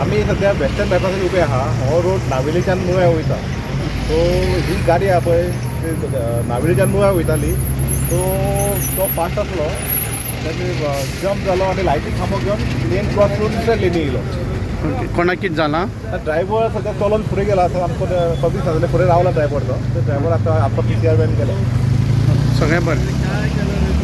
आमी सद्या वेस्टर्न बायपासार उबे आहा. हो रोड नावेलीच्यान मुळ्या वयता. सो ही गाडी आहा पळय ती नावेलीच्यान मुळ्या वयताली. सो तो फास्ट आसलो, तेन्ना जम्प जालो आनी लायटी खांबो घेवन लेन क्रॉस करून दुसऱ्या लेनी येयलो. ओके, कोणाक कितें जालां? ड्रायव्हर सद्या चलोन फुडें गेला. आसा आमकां पब्लीक सांगलें, फुडें रावला ड्रायव्हर. तो ड्रायव्हर आतां आमकां पीसीआर बॅन केलो. सगळें बरें.